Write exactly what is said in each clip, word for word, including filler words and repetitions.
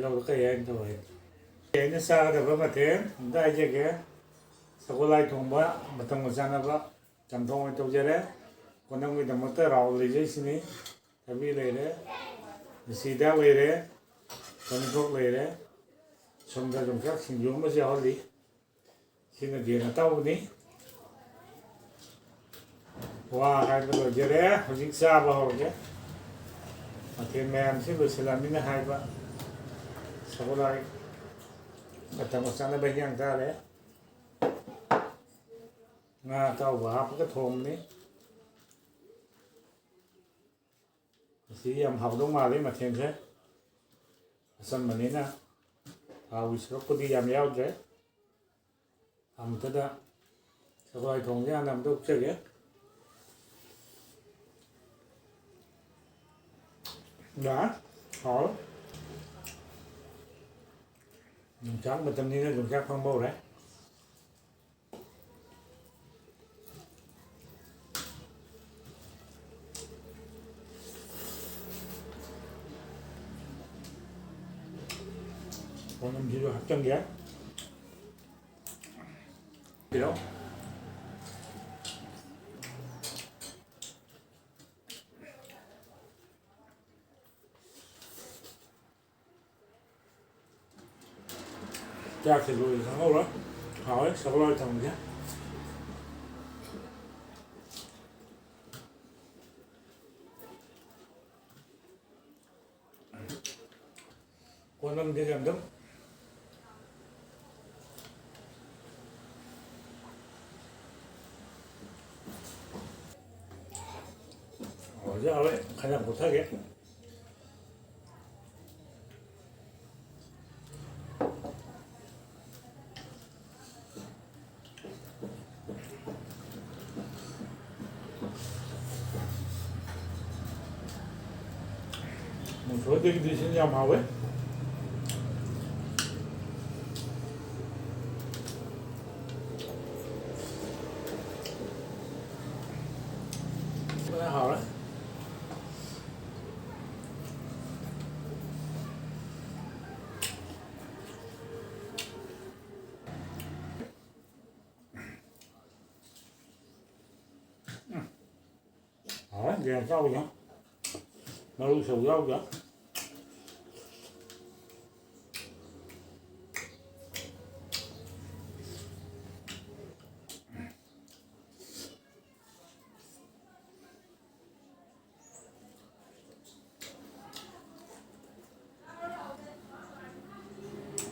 ꯇꯧꯔ ꯀꯩ ꯍꯥꯏꯅ ꯇꯧ ꯍꯥꯏ? ꯑꯩꯅ ꯆꯥꯒꯗꯕ ꯃꯊꯦꯜ ꯑꯝꯇ ꯍꯥꯏꯖꯒꯦ꯫ ꯁꯒꯣꯜꯍꯋꯥꯏ ꯊꯣꯡꯕ ꯃꯇꯝꯒ ꯆꯥꯅꯕ ꯆꯝꯊꯣꯡ ꯑꯣꯏꯅ ꯇꯧꯖꯔꯦ꯫ ꯀꯣꯅꯝꯒꯤꯗꯃꯛꯇ ꯔꯥꯎ ꯂꯩꯖꯩꯁꯤꯅꯤ꯫ ꯊꯕꯤ ꯂꯩꯔꯦ, ꯅꯨꯡꯁꯤꯗꯥꯛ ꯂꯩꯔꯦ, ꯇꯣꯅꯤꯡꯈꯣꯛ ꯂꯩꯔꯦ, ꯁꯣꯝꯗ ꯌꯣꯡꯆꯥꯛ ꯁꯤꯡꯖꯨ ꯑꯃꯁꯨ ꯌꯥꯎꯍꯜꯂꯤ꯫ ꯁꯤꯅ ꯌꯦꯟ ꯑꯇꯥꯎꯕꯅꯤ꯫ ꯋꯥ ꯍꯥꯏꯕ ꯂꯣꯏꯖꯔꯦ, ꯍꯧꯖꯤꯛ ꯆꯥꯕ ꯍꯧꯔꯒꯦ꯫ ꯃꯊꯦꯜ ꯃꯌꯥꯝꯁꯤ ꯂꯣꯏꯁꯤꯜꯂꯝꯃꯤꯅ ꯍꯥꯏꯕ ꯁꯒꯣꯜꯍꯋꯥꯏ ꯃꯇꯝꯒ ꯆꯥꯅꯕ ꯍꯤꯟꯖꯥꯡ ꯆꯥꯔꯦ꯫ ꯉꯥ ꯑꯇꯥꯎꯕ ꯍꯥꯞꯄꯒ ꯊꯣꯡꯕꯅꯤ꯫ ꯉꯁꯤ ꯌꯥꯝ ꯍꯥꯎꯗꯧ ꯃꯥꯜꯂꯤ ꯃꯊꯦꯜꯁꯦ꯫ ꯑꯆꯝꯕꯅꯤꯅ ꯊꯥꯎꯒꯤ ꯁꯔꯨꯛꯄꯨꯗꯤ ꯌꯥꯝ ꯌꯥꯎꯗ꯭ꯔꯦ꯫ ꯑꯃꯨꯛꯇꯗ ꯁꯒꯣꯜ ꯊꯣꯡꯁꯦ ꯍꯥꯟꯅ ꯑꯃꯨꯛꯇ ꯎꯞꯆꯒꯦ꯫ ꯌꯥꯔꯦ, ꯍꯥꯎꯔꯦ꯫ ꯌꯣꯡꯆꯥꯛ ꯃꯇꯝꯅꯤꯅ ꯌꯣꯡꯆꯥꯛ ꯐꯪꯕ ꯍꯧꯔꯦ꯫ ꯄꯣꯠꯂꯝꯁꯤꯁꯨ ꯍꯥꯞꯆꯤꯟꯒꯦ꯫ ꯄꯤꯔꯛꯑꯣ꯫ ꯆꯥꯛꯁꯦ ꯂꯣꯏꯔꯦ ꯈꯪꯍꯧꯔꯣꯏ꯫ ꯍꯥꯎꯋꯦ ꯁꯒꯣꯜ ꯍꯋꯥꯏ ꯊꯣꯡꯕꯁꯦ꯫ ꯀꯣꯟꯅꯝꯗꯤ ꯑꯗꯨꯝ ꯍꯧꯖꯤꯛ ꯍꯧꯔꯦ ꯈꯔ ꯌꯥꯝ ꯀꯨꯞꯊꯒꯦ꯫ ꯃꯨꯁꯣꯔꯤꯗꯒꯤꯗꯤ ꯁꯤꯅ ꯌꯥꯝ ꯍꯥꯎꯋꯦ꯫ ꯁꯤꯅ ꯍꯥꯎꯔꯦ꯫ ꯌꯦꯟ ꯆꯥꯎꯁꯦ꯫ ꯃꯔꯨ ꯁꯔꯨ ꯌꯥꯎꯗꯦ꯫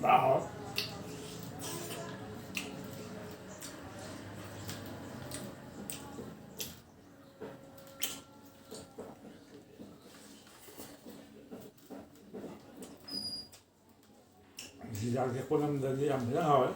ꯍꯥꯎ꯫ ꯆꯤꯟꯖꯥꯛꯁꯦ ꯀꯣꯠꯂꯝꯗꯗꯤ ꯌꯥꯝ ꯐꯖꯅ ꯍꯥꯎꯋꯦ꯫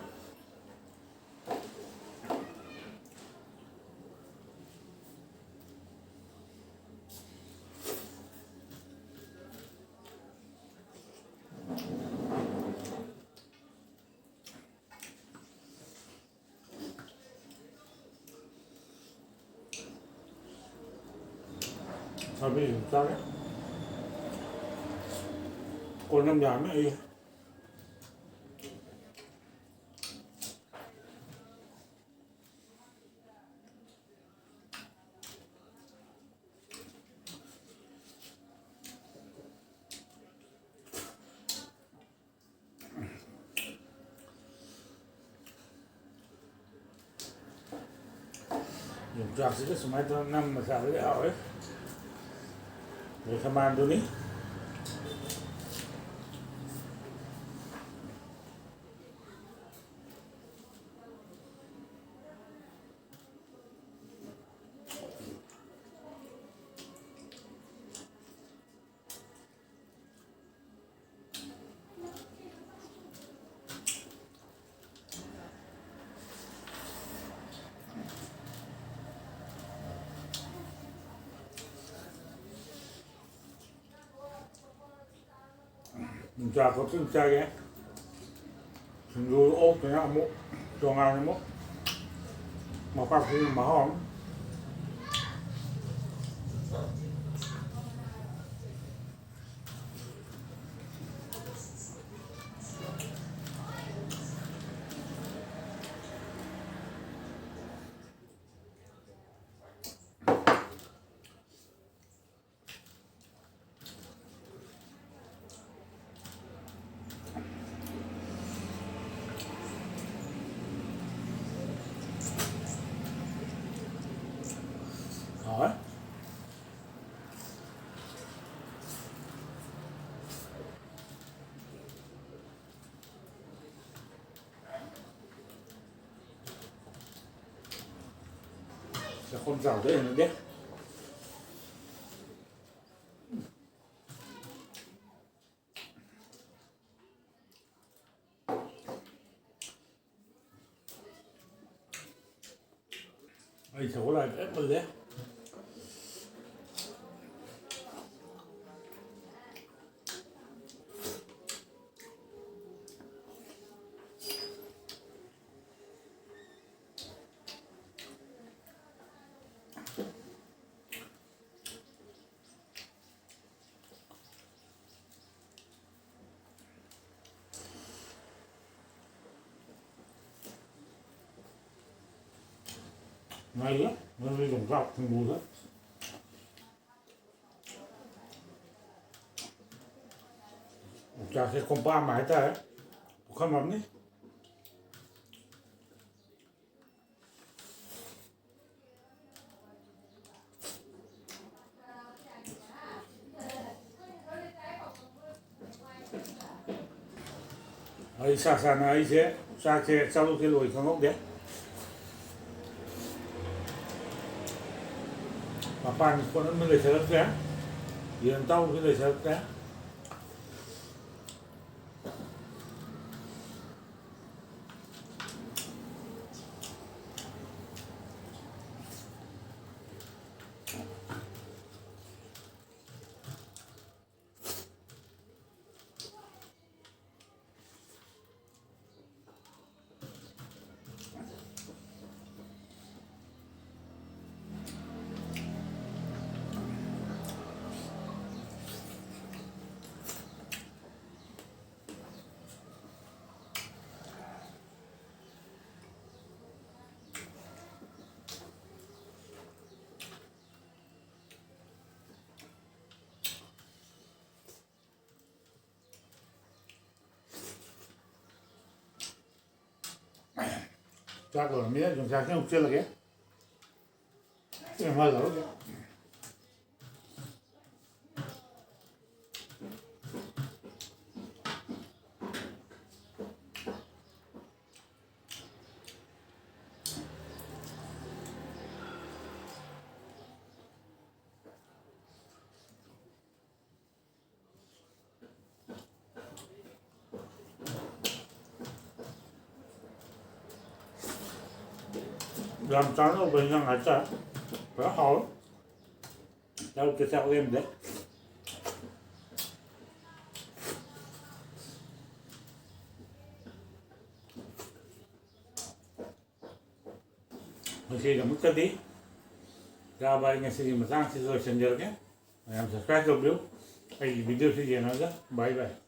ꯊꯕꯤꯁꯨ ꯆꯥꯔꯦ꯫ ꯀꯣꯟꯅꯝ ꯌꯥꯝꯃꯦ ꯑꯩ꯫ ꯌꯣꯡꯆꯥꯛꯁꯤꯒ ꯁꯨꯃꯥꯏꯅ ꯇꯧꯔꯒ ꯅꯝꯃ ꯆꯥꯕꯗꯤ ꯍꯥꯎꯋꯦ꯫ ꯑꯗꯩ ꯁꯃꯥꯟꯗꯨꯅꯤ꯫ ꯌꯣꯡꯆꯥꯛ ꯈꯛꯇꯪ ꯆꯥꯒꯦ꯫ ꯁꯤꯡꯖꯨ ꯑꯣꯛꯇꯅ ꯑꯃꯨꯛ ꯇꯣꯉꯥꯟꯅ ꯑꯃꯨꯛ ꯃꯄꯥꯛꯁꯤꯒꯤ ꯃꯍꯥꯎ ꯑꯃ꯫ ꯆꯥꯛꯈꯣꯝ ꯆꯥꯎꯗ ꯍꯩꯅꯗꯦ꯫ ꯑꯩ ꯁꯒꯣꯜ ꯍꯋꯥꯏ ꯐꯖꯅ ꯃꯨꯜꯂꯦ꯫ ꯉꯥꯏꯌꯦ, ꯅꯪꯒꯤ ꯌꯣꯡꯆꯥꯛ ꯁꯤꯡꯖꯨꯗ꯫ ꯌꯣꯡꯆꯥꯛꯁꯦ ꯀꯣꯝꯄꯥꯝ ꯍꯥꯏꯇꯥꯔꯦ, ꯄꯨꯈꯝ ꯑꯃꯅꯤ꯫ ꯑꯩ ꯁꯥ ꯁꯥꯅ ꯑꯩꯁꯦ ꯆꯥꯛꯁꯦ ꯆꯥꯛꯂꯨꯛꯁꯦ ꯂꯣꯏ ꯈꯪꯍꯧꯗꯦ꯫ ꯃꯄꯥꯟꯒꯤ ꯄꯣꯠ ꯑꯃ ꯂꯩꯁꯜꯂꯛꯇ꯭ꯔꯦ꯫ ꯌꯦꯟ ꯑꯇꯥꯎꯕꯁꯨ ꯂꯩꯁꯜꯂꯛꯇ꯭ꯔꯦ꯫ ꯆꯥꯛ ꯂꯣꯏꯔꯝꯃꯤꯅ ꯌꯣꯡꯆꯥꯛꯁꯤ ꯑꯃꯨꯛ ꯆꯦꯜꯂꯒꯦ꯫ ꯏꯝꯐꯥꯜ ꯂꯧꯔꯒꯦ꯫ ꯌꯥꯝ ꯆꯥꯅꯧꯕ ꯏꯟꯖꯥꯡ ꯍꯥꯏꯇꯥꯔꯦ꯫ ꯐꯖ ꯍꯥꯎꯋꯦ꯫ ꯆꯥꯛꯇ ꯆꯥꯛ ꯂꯦꯝꯗꯦ꯫ ꯉꯁꯤꯒꯤꯗꯃꯛꯇꯗꯤ ꯆꯥꯕ ꯑꯩ ꯉꯁꯤꯒꯤ ꯃꯇꯥꯡꯁꯤꯗ ꯂꯣꯏꯁꯤꯟꯖꯔꯒꯦ꯫ ꯃꯌꯥꯝ subscribe ꯇꯧꯕꯤꯌꯨ꯫ ꯑꯩꯒꯤ videoꯁꯤ ꯌꯦꯡꯉꯒ bye bye꯫